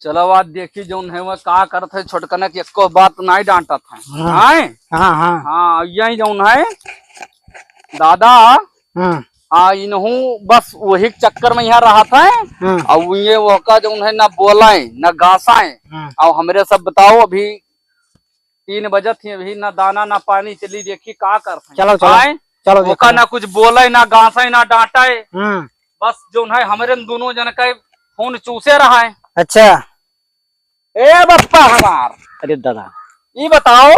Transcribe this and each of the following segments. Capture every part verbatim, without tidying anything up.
चलो, आज देखी जौन है वह का करत है, छोटकने के एको बात नाहीं डांटत है। हाँ। आए? हाँ, हाँ। हाँ, यही जौन है दादा, हाँ। आ इनहू बस वही चक्कर में यहाँ रहत है। हाँ। और ये वहका जौन है ना बोलाए, ना गासाए। हाँ। और हमरे सब बताओ, अभी तीन बजत ही, अभी ना दाना ना पानी, चली देखी का करत है। चलो, चलो। आए? चलो, ओका देखो। ना कुछ बोले, ना गांसे, ना डांटे। हम्म। बस जौन है हमरे दोनों जन के खून चूसे रहा है। अच्छा। ए बप्पा हमार। अरे दादा। ई बताओ,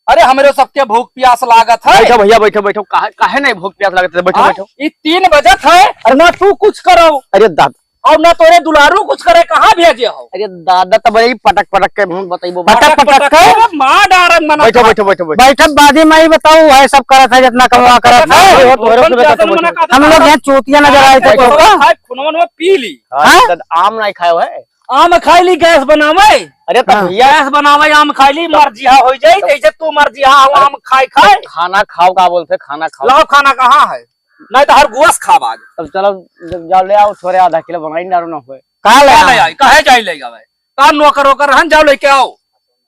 अरे हमरे सबके भूख प्यास लागत है। बैठो भैया, बैठो, बैठो। काहे, काहे नहीं भूख प्यास लागत है? बैठो, हाँ? बैठो। ई तीन बजत है, अरे ना तू कुछ करो। अरे दादा। और ना तोरे दुलारू कुछ करे, कहाँ भेजे हो? अरे दादा, तब यही पटक पटक के हम बताइबो। पटक पटक पटक के? के मार डारन मना बैठो, कर। बैठो, बैठो, बैठो। बैठब बादी में ही बताऊ, है सब करत है, जितना कमवा करत है। बैठो, बैठो, बैठो, बैठो। हम लोग यहाँ चूतिया नजर आए थे तो का? खाए, खुनवन में पी ली। हाँ? हाँ? दादा, आम नहीं खायो है? आम खाई ली, गैस बनावे। अरे तो हाँ। भैया। गैस बनावे, आम खाई ली, मर जिहा हो जाई, जैसे तू मर जिहा हो, अरे आम खाए खाए। खाना खाओ, का बोलते, खाना खाओ। लाओ, खाना कहाँ है? नहीं तो हर गुआस खाब आज। तब चलो, जब जाओ ले आओ, थोड़े आधा किलो बनाई, नारू ना होए। का ले का ले आओ? आई? काहे जाई ले आवे? का नौकर ओकर रहन, जाओ लेके आओ।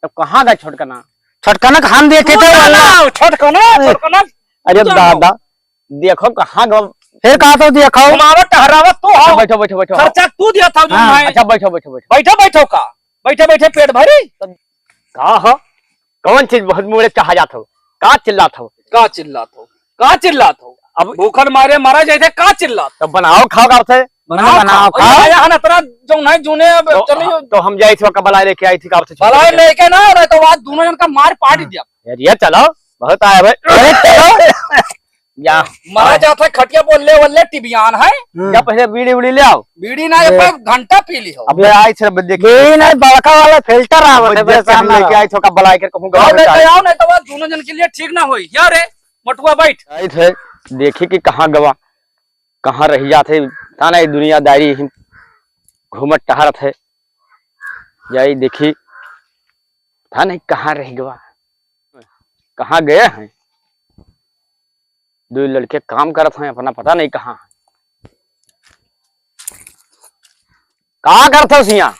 तब कहाँ गए छोटकना? छोटकना के हम देखे तू थे, ना वाला। आओ, छोटकना, अरे छोटकना, अरे तू जाओ। दादा, देखो कहाँ गए। फिर कहा तो देखो। घुमावत टहरावत तू हो। बैठो, बैठो, बैठो। खर्चा तू दिया था जो हाँ। मैं। अच्छा, बैठो, बैठो, बैठो। बैठो, बैठो का? बैठे, बैठे पेट भरी? का हो? कौन चीज बहुत मुड़े चाह जात हो? का चिल्लात हो? का चिल्लात हो? का चिल्लात हो? अब भूखन मारे मरा जाए थे, का चिल्लात? तो बनाओ, खाओ, का से? बनाओ, बनाओ, खाओ। खाओ। अरे, आया है ना, तेरा जो नहीं जूने, अब तो, चलो, तो हम जाए थे, ओका बलाई लेके आई थी, का से? बलाई लेके ना, नहीं तो आज दोनों जन का मार पाट हाँ। दिया। यार, ये चलो, बहुत आया भाई। अरे, चलो। या। मरा जात है, खटिया बोल ले, बोल ले, टिबियान है। हम्म। या पहले बीड़ी उड़ी ले आओ। बीड़ी ना, ये ये पर घंटा पी ली हो। अबे आई थे, अब देखी। बीड़ी नहीं, बड़का वाला फिल्टर आवत है, बड़का वाला। लेके आई थे, ओका बलाई कर कहूँ आओ, गवा लेके आओ, नहीं तो बात दोनों जन के लिए ठीक ना होई। या रे, मटुआ बैठ। आई थे, देखी कि कहाँ गवा, कहाँ रह जात है, था ना, ये दुनियादारी ही घूमत टहरत है। जाई देखी, था नहीं कहाँ रह गवा, कहाँ गए हैं। दो लड़के काम करत हैं, अपना पता नहीं कहाँ हैं। का करत हो हियाँ?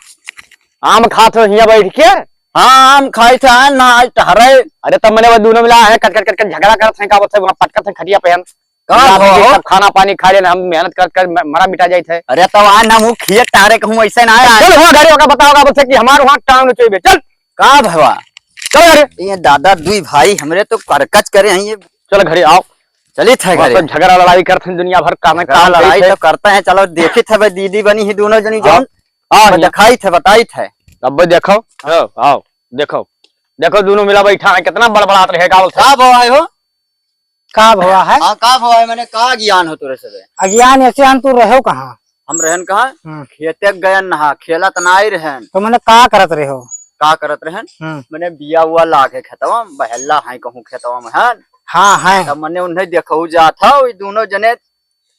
आम खात हो हियाँ बैठ के? हाँ, आम खाई थे, ना आज टहरे। अरे तब मने वो दोनों मिला है, कट कट कट कट झगड़ा करत हैं, का बोलते हैं, वहाँ पटकत हैं खटिया पे हम। का आप भवा हो? सब खाना पानी खा लेना, हम मेहनत कर कर म-, मरा मिटा जाइत है। अरे तब आज हम ऊ खिए टहरे कहूँ ऐसे ना आए। चल वहाँ घरे ओका बताओ, का बोलते हैं कि हमारे वहाँ टांग चाहिए, चल। का भवा? चल घरे। ये दादा दुई भाई हमरे तो करकच करे हैं ये। चल घरे आओ। चलित है और घरे। तो झगड़ा लड़ाई करत हैं दुनिया भर का, मैं झगड़ा काम लड़ाई करित है। तो करते हैं, चलो देखित है भाई, दीदी बनी ही दोनों जनी आओ। जौन। आओ मैं यहाँ। देखाइत है, बताइत है। अब भाई देखो, आओ, आओ, देखो, देखो दोनों मिला बैठा है, कितना बड़बड़ात रहे का बोलते हैं। का भवा है हो? का भवा है? हाँ, का भवा है, मैंने का ज्ञान हो तोरे से? अज्ञान ऐसे हम तू रहो कहाँ? हम रहन कहाँ? हम्म। खेते गयन नहा, खेलत नाई रहन। तो मने का करत रहे हो? का करत रहन? हम्म। मने बिया उआ लागे खेतवा, बहेला है कहूँ खेतवा में हन। हाँ, है। तब मने उन्हें देखहु जात हौ, ई दोनों जने,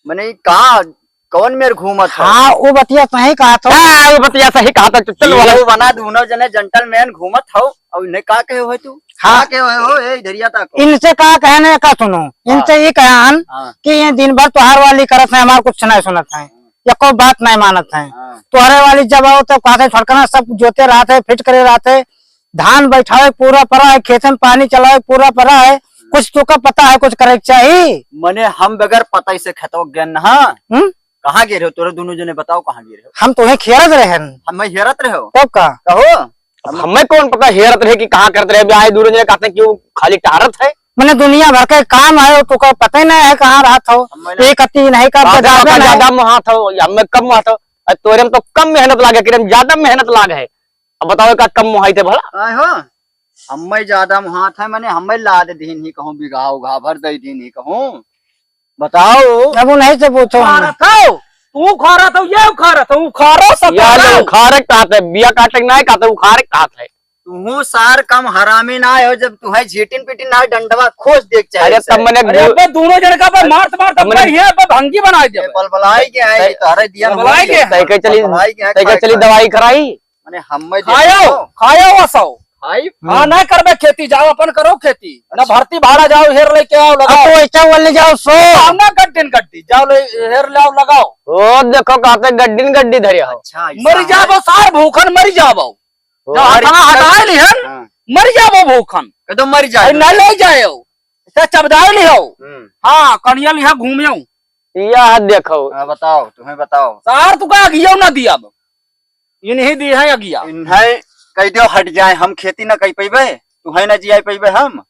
मने ई का, कौन मेर घूमत हौ? हाँ, वो बतिया सही कहत हौ। हाँ, वो बतिया सही कहत हौ, चल वाला। ई बना दोनों जने gentleman घूमत हौ, और इन्हें का कहे हो तू? हाँ। का कहे हो, ए, इधरिया तक। इनसे का कहने का सुनो, हाँ। इनसे ई कहन हाँ। कि ये दिन भर तोहार वाली करत है, हमार कुछ नहीं सुनत है। एको बात नहीं मानत है। हाँ। तोहरे वाली जब आओ तो कहते छोटकना सब जोते रहत है, fit करे रहत है, धान बैठावे पूरा परा है, खेते में पानी चलावे पूरा परा है, कुछ तोका पता है कुछ करे के चाही? मने हम बगैर पता इसे खेतवा गए ना। हम्म? कहाँ गिरे हो तोरे दोनों जने, बताओ कहाँ गिरे हो? हम तोहे खेरत रहन। हमें हेरत रहे हो? तब का? कहो। अब हमें कौन पता हेरत रहे कि कहाँ करत रहे, अभी आए दोनों जने कहते हैं कि वो खाली टहरत है। मने दुनिया भर के काम है, तोका पता ही नहीं है कहाँ रहत हो। हमें ना एक अति नहीं का बात है, बजावे आपका नहीं। ज्यादा मुहात हो, या हमें कम मुहात हो। अरे तोरे में तो कम मेहनत लागे, कि हम ज्यादा मेहनत लागे है। अब बताओ का कम मुहाई थे भला? आए हो, हमें ज्यादा मुहात है, मने हमें लाद दीन ही कहूँ, बिगहा उगहा भर दे दीन ही कहूँ। बताओ। अब उन्हीं से पूछो हम। उखाड़त हो, तू उखाड़त हो, ये उखाड़त हो, उखाड़ो सब या ले उखाड़ो। उखाड़े कहत है, बिया काटे के नाय कहत है, उखाड़े कहत है। तू सार कम हरामी ना हो, जब तू है झीटिन पीटिन ना डंडवा खोस देख चाहे अरे से। तब मने अरे गु- अबे दोनों जन का बे मारत मारत तब मने अबे ये अबे भंगी बना दे ए, अबे। बलबलाई के है, तै- ये तो अरे दिया बलबलाई के है। तै के चली, बलबलाई के है, तै के खाए चली खाए। दवाई कराई। मने हम में खायो, देखो। खायो वसो। भाई, हाँ, ना करबे खेती, जाओ अपन करो खेती, ना भर्ती भाड़ा जाओ, हेर लेके आओ, अब लगाओ। तो ऐसा वाले जाओ सो। हम ना गड्डिन गड्डी, जाओ ले, हेर ले आओ, लगाओ। ओ देखो, कहते गड्डिन गड्डी धरे हो। अच्छा, ऐसा मरी है। जाबो सार, भूखन मरी जाबो। ओ, जब अरे, हथवा हटाए लिहन, हाँ। मरी जाबो भूखन। कदम मरी जाए। अरे, ना ले जाए हो। ऐसा चबदाए लिहो। हम्म। हाँ, कनिया लिहा घूमियो। यह देखो। हाँ, बताओ, तुम्हें बताओ। सार तू का अगियो ना दिया अब। इन्हीं दी है अगिया। इन्हें कह दियो हट जाए, हम खेती ना कर पैबे, तू है ना जिया पैबे हम।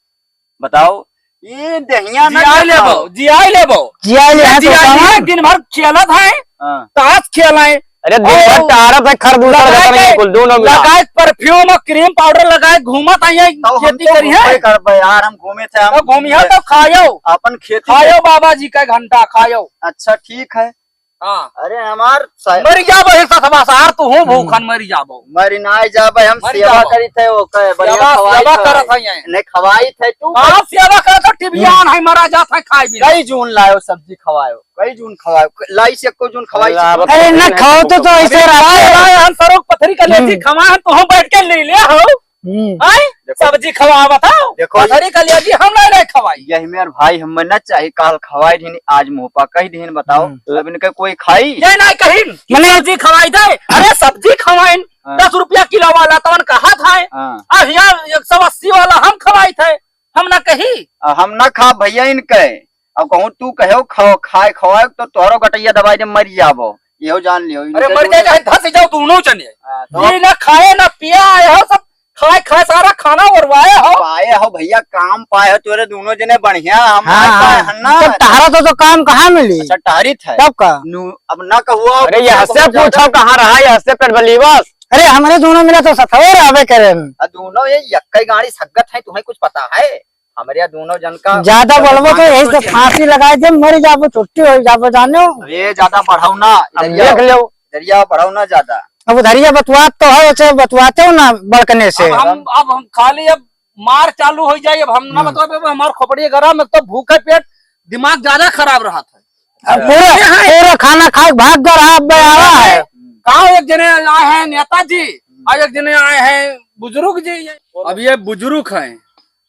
बताओ, ये दहिया ना जिया लेबो, जिया लेबो। जिया ले ये है तो जिया कहाँ? ले, दिन भर खेलत है, हाँ। ताश खेल है। अरे दिन भर और टहरत है, खरदूसर लगाए जतन के, कुल दोनों मिला। लगाए perfume और cream powder लगाए घूमत है, ये तो हम खेती तो करी है। घूमबे करबे यार, हम घूमे थे, हम तो घूमिया तो खायो। अपन खेती खायो बाबा जी का घंटा खायो। अच्छा ठीक है। हाँ। अरे हमार सा- मर जाबो, एक सतवा सार तू हूँ, हम्म। भूखन मर जाबो। मर ना जाबे, हम मर सेवा जाबो। करी थे, ओके, बढ़िया सेवा, खवाई सेवा थे। करत है ये। नहीं खवाई थे तू। हाँ, सेवा करत है, टिबियान हम्म। है, मरा जात है, खाए बिना। कई जून लायो सब्जी खवायो, कई जून खवायो, लाई से एको जून खवाई अरे से। अरे ना खाओ तो, तो ऐसे अभी रहा है। खाए हम सरोग पथरी का लेती हम्म। खवा, हम तो हम बैठ के ले ले हो। हम्म। आय? देखो। सब्जी खवावत हो? देखो। पथरी का लेती हम नहीं, नहीं खवाई। यही मेर भाई हमें ना चाही, काल खवाई दिन, आज मुँह पा कही दिन, बताओ। हम्म। अब इनके कोई खाई? ये नहीं कही, मने सब्जी खवाई दे। अरे सब्जी खवाइन, हाँ। दस रुपया किलो वाला तवन कहा था। हाँ। आ हियाँ एक सौ अस्सी वाला हम खवाई थे, हम ना कही। आ, हम ना खा भैया इनके। अब कहूँ तू कहो खाओ, खाए खवाए तो तोहरो गटैया दबाई दे, मर जाबो। इहो जान लियो, अरे इनके मर जाए दोनों चाहे धस जाओ दोनों जने। हाँ, तो ये ना खाए ना पिया आए हो, सब खाए खाए सारा खाना ओरवाए हो। पाए हो भैया, काम पाए हो तोरे दोनों जने बढ़िया, हम हाँ, नहीं पाए हाँ। हन ना। तो टहरा तो, तो काम कहाँ मिली? अच्छा, टहरी थे। तब का? नु-, अब ना कहुआ, अरे, यहाँ से पूछो, कहाँ रहा, यहाँ से पेट भली बस। अरे, हमरे दोनों मिला तो सथवे रहबे करे। आ, दोनों ये यक्कई गाड़ी सग्गत है, तुम्हें कुछ पता है? हमरे दोनों जन का ज्यादा बोलबो तो यही से फांसी लगाए दे, मर जाबो, छुट्टी हो जाबो, जाने हो। ये ज्यादा बढ़ाओ ना, अब इधर देख लो। इधरिया बढ़ाओ ना ज्यादा। अब उधरिया बतवात तो है, उसे बतवाते हो ना बड़कने से। अब हम, अब हम खाली अब मार चालू हो जाए, अब हम ना हम्म। बतवाबे, अब हमार खोपड़िया गरम, एक तो भूखे पेट दिमाग ज्यादा खराब रहत है। अब पूरा, ये है। पूरा खाना खाए भाग कर आप बे आवा है। गाँव एक जने आए हैं नेताजी, और एक जने आए हैं बुजुर्ग जी। अब ये बुजुर्ग हैं,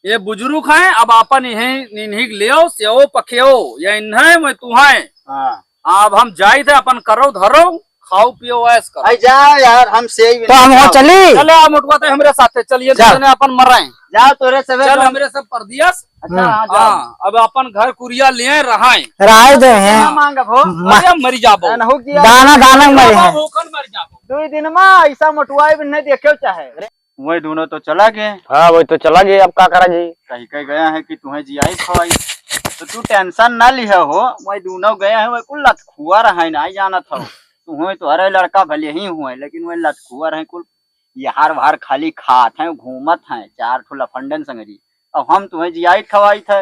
ये बुजुर्ग हैं, अब आपन इन्हें, इन्हीं के लेओ, सेओ पखेओ, या इन्हें मैं तुहें। हाँ। अब हम जाई थे, अपन करो धरो, खाओ पियो, ऐश करो। आई जाओ यार, हम से ही तो हम हो चली। चलो, आप मोटुआ थे हमरे साथे, चलिए, चल। तने अपन मराए। जाओ तोरे सवेरे चल, तो हमरे सब परदियस। अच्छा, हम्म। हाँ, जाओ। हाँ, अब अपन घर कुरिया ले रहाए। रहाए दे हैं। ना मांगब हो। मा- अरे, मरी जाबो। ना हो गया। दाना, दाना मरे हैं। भूखन मर जाबो। दो दिन में ऐसा मोटुआई भी नहीं देखे चाहे। वही दोनों तो चला गए। हाँ, वही तो चला गए, अब का करा जी? कही कही गया है कि तुम्हें जियाई खवाई, तो तू tension ना लिहे हो। वही दोनों गए हैं, वही कुल लतखुआ रहा है, नहीं जानत हो। तुम्हें तो हरे लड़का भले ही हुए, लेकिन वही लतखुआ रहे कुल, यार वार खाली खात हैं, घूमत हैं, चार ठो लफंडन संगरी। अब हम तुम्हें जियाई खवाई थे,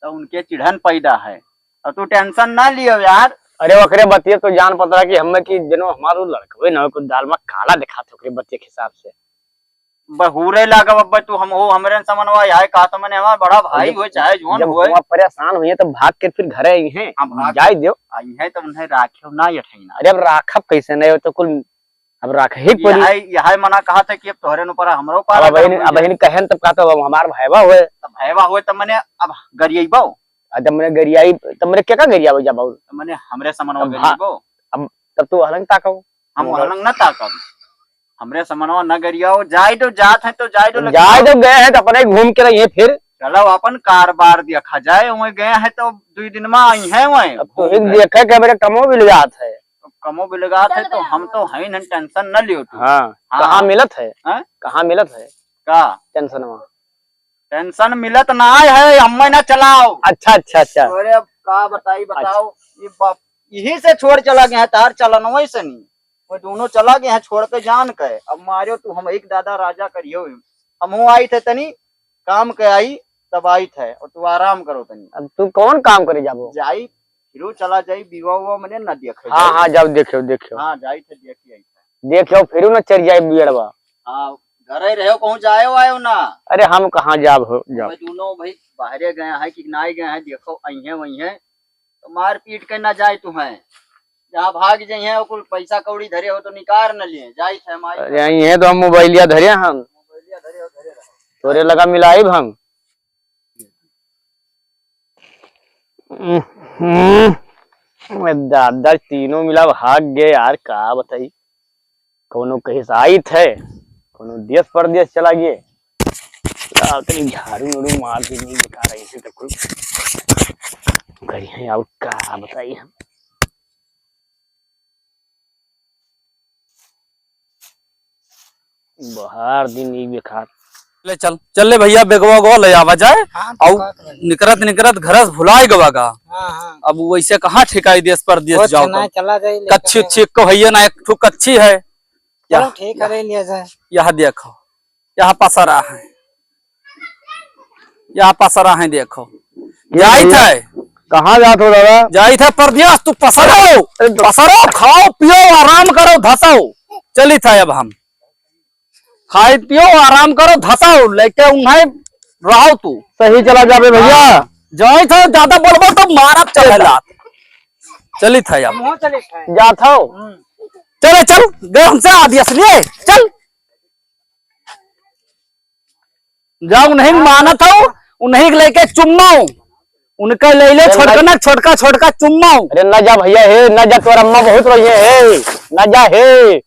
तो उनके चिढ़न पैदा है। अब तू tension ना लियो यार। अरे ओकरे बतिये तो जान पता कि हमें कि जनो हमारो लड़कवे ना कुछ दाल में काला दिखात ओकरे बतिये के हिसाब से। बहुरे लागब अब तू हम हो, हमरे समनवा आए का तो मने हमार बड़ा भाई जब, होए चाहे जौन जब होए। हुआ परेशान हुए तो भाग के फिर घरे आई हैं। हाँ, भाग जाए दियो। आई हैं तो उन्हें राखियो ना ये ठैना। अरे अब राखब कैसे नहीं हो तो कुल अब राख ही पड़ी। यह, यह मना कहा था कि अब तोहरे न ऊपर हमरो पार अब अगर बहिन, हम अब बहिन कहेन तब का तो अब हमार भाईवा होए। तब भाईवा होए तब मने अब गरियबो। आ जब मने गरियाई तब मने के का गरियाबो जाबो। तब मने हमरे समनवा अब भा-, गरियबो। अब तब तू अलग ताको। हम अलग ना ताकब। हमरे समनवा न गरियाओ, जाए दो, जात है तो जाए दो, जाए दो, गए हैं तो अपने घूम के रहिए फिर। चलो अपन कारबार देखा जाए, वहीं गए हैं तो दुई दिन में आई हैं वहीं अब तो घूम एक के। देखे के मेरे कमो भी ले जात है। अब कमो भी लगात है तो हम तो हैं न, tension न लियो तू। हाँ, हाँ। कहाँ मिलत है? हाँ? कहाँ मिलत है? का? Tension में। Tension मिलत ना है, हमें ना चलाओ। अच्छा, अच्छा, अच्छा। अरे अब का बताई, बताओ। अच्छा। ये बाप, यही से छोड़ चला गया है, तार चलन वही से नहीं। वो दोनों चला गया है छोड़ के जान के। अब मारियो तू हम एक दादा राजा करियो। हम आई थे तनी काम के आई, तब आई थे, और तू आराम करो तनी। अब तू कौन काम करे जाबो? जाई, फिर चला जाई, विवा उवा मने ना देखे हाँ, जाई। हाँ, जाओ देखियो, देखियो। हाँ, जाई थे, देखी आई थे। देखियो, फिर ना चढ़ जाए बियड़वा। हाँ, घरे रहो, कहूँ जायो आयो ना। अरे हम कहाँ जाब हो, जाओ। भाई दोनों भाई बाहरे गए हैं कि नहीं गए हैं, देखो अइहें वइहें तो मार पीट के ना जाए तुम्हें। जहाँ भाग जाइहें, कुल पैसा कौड़ी धरे हो तो निकार न लिए, जाई थे हमारी अरे यहीं है तो हम मोबाइलिया धरे हम। मोबाइलिया धरे हो, धरे तोरे लगा मिलाइब हम। हम्म, दादा, तीनों मिला भाग गए यार, का बताई। कौनो कहीं से आइत है, कौनो देश परदेश चला गए। का करी, झाड़ू उड़ू मार के नहीं बता रही थी तो कुल करी है और का बताई हम। बहार दिन ई बेकार। ले चल, चल ले भैया, बेगवा गो ले आवा जाए। हाँ, तो अउ का करबे? निकरत निकरत घर से भुलाए गवा गा। हाँ, हाँ। अब वैसे कहाँ ठेकाई देश परदेश कुछ जाओ ना, तब। चला जाई, लेके कच्छी जाए। उच्छी को भैया ना, एक ठो कच्छी है। चलो, यह, ठीक है, यह, ले लिया जाए। यह देखो, यह पसरा है, यह पसरा है, देखो। ये जाइत भैया, है। कहाँ जात हो दादा? जाइत है परदेश, तू पसरो, अरे तो पसरो, खाओ, पियो, आराम करो, धसो। चलित है अब हम। खाई पियो, आराम करो, धसो, लेके उन्हें रहो तू। सही चला जाबे भैया। हाँ, जाइत है, ज्यादा बोलबो तो मारब चढ़ेला। चलित है अब। हमहूँ चलित है। जात हो? हम्म। चले चल, गए हमसे आदेश लिए, चल। जा उन्हीं के मानत हो, उन्हीं के लेके चुम्माओ, उनका ले ले अरे छोटकनक, ना। छोटका छोटका चुम्माओ। अरे ना जा भैया हे, ना जा, तोर अम्मा बहुत रोइहे हे, ना जा हे।